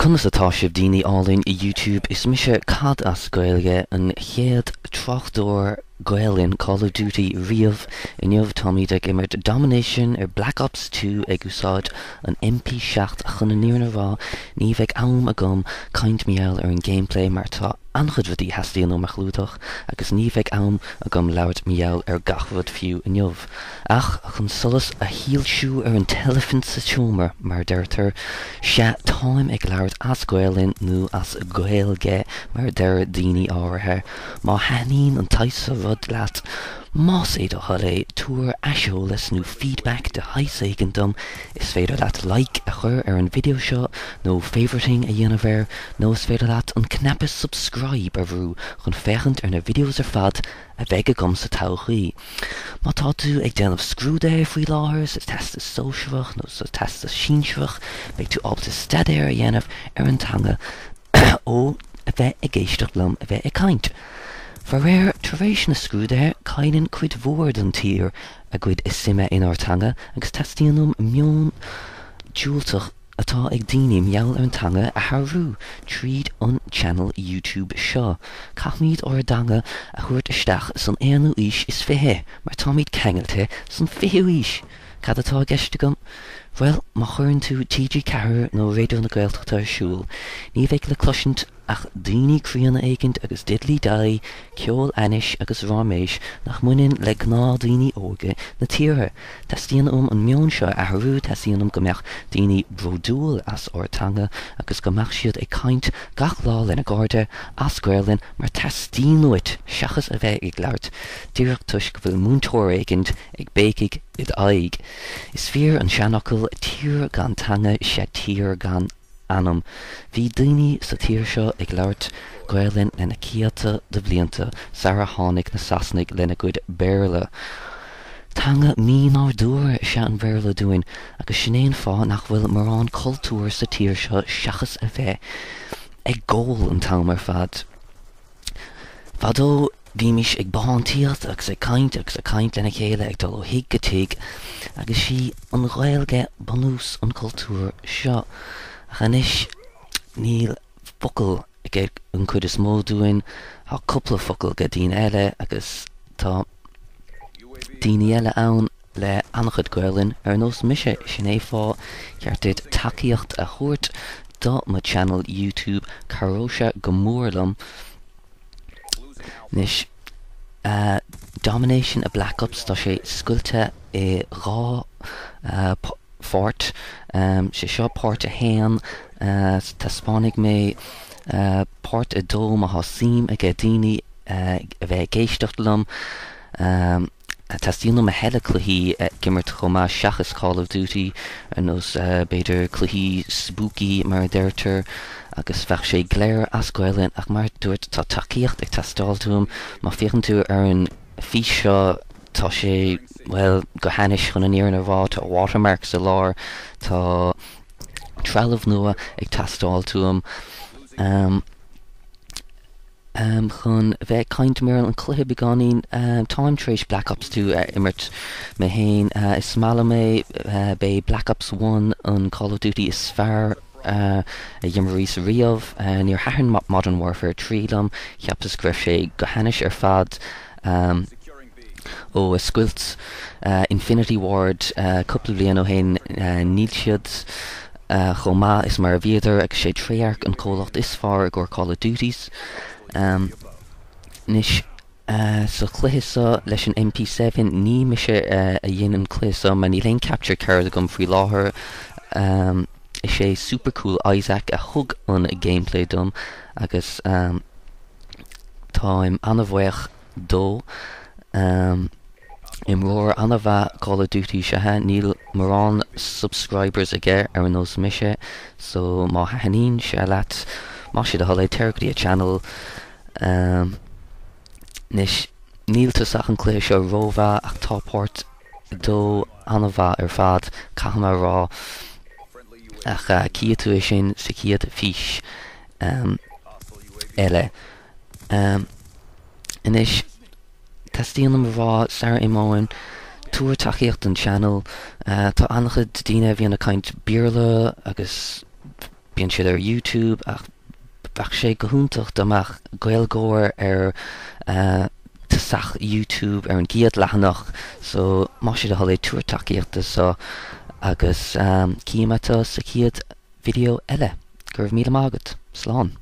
Conas atá sibh daoine álainn YouTube? Is mise Cad as Gaeilge, an chéad tráchtaire Gaelainn Call of Duty riamh. Inniu táimid ag imirt Domination ar Black Ops 2 ag úsáid an MP7 chun an fhírinne a rá ní bheidh am agam caint mar gheall ar an gameplay mar tá an-chuid rudaí a theastaíonn uaim a chlúdach agus ní bheidh am agam labhairt mar gheall ar gach rud fiú inniu. Ach chun solas a shoilsiú ar an t-eilifint sa tseomra, mar a deirtear, sea, táim ag labhairt as Gaelainn, nó as Gaeilge, mar a deir daoine áirithe. Má thaitníonn an tsaghas seo rud leat, más é do thoil é, tabhair aiseolas nó feedback de shaghas éigin dom, is féidir leat like a chur ar an video seo, nó favoriting a dhéanamh air, nó is féidir leat an cnaipe subscribe a bhrú chun féachaint ar na videos ar fad a bheidh agam sa todhchaí. Má tá tú ag déanamh scrúdaithe faoi láthair sa Teastas Sóisearach nó sa Teastas Sinsearach, beidh tú ábalta staidéar a dhéanamh ar an teanga ó a bheith ag éisteacht liom a bheith ag caint. Faraor, tar éis na scrúduithe, cailleann cuid mhór den tír a gcuid suime inár teanga agus teastaíonn uaim meon diúltach atá ag daoine mar gheall ar an teanga a athrú tríd an channel YouTube seo. Caithfimid ár dteanga a thabhairt isteach san aonú aois is 20 mar táimid ceangailte san fichiú aois! Cad atá i gceist agam? Bhuel, má chuireann tú TG4 nó Raidió na Gaeltachta ar siúl, ní bheidh le cloisint Ach daoine críonna éigint agus diddly dai, ceol ainnis agus ráiméis nach mbaineann le gnáthdaoine óga na tíre. Teastaíonn uaim an meon seo a athrú, teastaíonn uaim go mbeadh daoine bródúil as ár dteanga agus go mbeadh siad ag caint gach lá lena gcairde as Gaelainn mar teastaíonn uait seachas a bheith ag labhairt díreach toisc go bhfuil múinteoir éigint ag béicigh i d'aghaidh. Is fíor an seanfhocal, tír gan teanga 'sea tír gan anam. Bhí daoine sa tír seo ag labhairt Gaelainn le na céadta de bhlianta sara tháinig na Sasanaigh lena gcuid Béarla. Teanga mí-nádúrtha is ea an Bhéarla dúinn agus sin é an fáth nach bhfuil morán cultúir sa tír seo seachas a bheith ag gól an t-am ar fad. Fadó bhímis ag bothántaíocht agus ag caint agus ag caint lena chéile ag dul ó thigh go tigh agus sí an Ghaeilge bunús an chultúir seo. Ach anois níl focal ag an chuid is mó dúinn, tá cúpla focal ag daoine eile agus tá daoine eile ann le an-chuid Gaelainn, ar nós mise, sin é fáth ceart duit tacaíocht a thabhairt do mo channel YouTube, cabhróidh sé go mór liom. Anois, Domination i Black Ops, tá sé scoilte i 2 pháirt, sé seo páirt 1, taispeánfaidh mé páirt 2 má tá suim ag daoine a bheith ag éisteacht liom. Teastaíonn uaim a thuilleadh cluichí a imirt chomh maith seachas Call of Duty, ar nós b'fhéidir cluichí spooky mar a deirtear, agus bheadh sé go léir as Gaelainn ach mar a dúirt tá tacaíocht ag teastáilt uaim. Má féachann tú ar an fís seo tá sé, bhuel, go hainnis chun an fhírinne a rá, tá watermarks i lár, tá trealamh nua ag teastáilt uaim. Chun bheith ag caint mar an cluiche beagáinín, táim tar éis Black Ops 2 a imirt mé féin. Is maith liom é. B'é Black Ops 1 an Call of Duty is fearr a d'imríos riamh. Níor thaitin Modern Warfare 3 liom, cheapas go raibh sé go hainnis ar fad. Ó a scoilt Infinity Ward cúpla bliain ó shin, níl siad chomh maith is mar a bhíodar agus sé Treyarch an comhlacht is fearr i gcomhair Call of Duties. Anois, sa chluiche seo leis an MP7, ní mise a dhein an cluiche seo mar níl aon capture card agam faoi láthair. Is é Supercool Isaac a thug an gameplay dom agus táim an-bhuíoch dó. Imreoir an-mhaith Call of Duty is ea é. Níl mórán subscribers aige ar nós mise so má thaitníonn sé leat, más é do thoil é, téir go dtí a channel. Anois, níl tosach an cluiche seo rómhaith ach tá páirt 2 an-mhaith ar fad, caithfidh mé a rá. Ach cífidh tú é sin sa chéad fís eile. Anois, teastaíonn uaim a rá, sara n-imeoinn, tabhair tacaíocht don channel. Tá an-chuid daoine a bhíonn ag caint Béarla agus Bíonn siad ar YouTube ach bheadh sé go hiontach dá mbeadh Gaeilgeoir ar tosach YouTube ar an gcéad leathanach so más é do thoil é tabhair tacaíocht do so agus cífidh mé tú sa chéad video eile. Go raibh míle maith agat. Slán.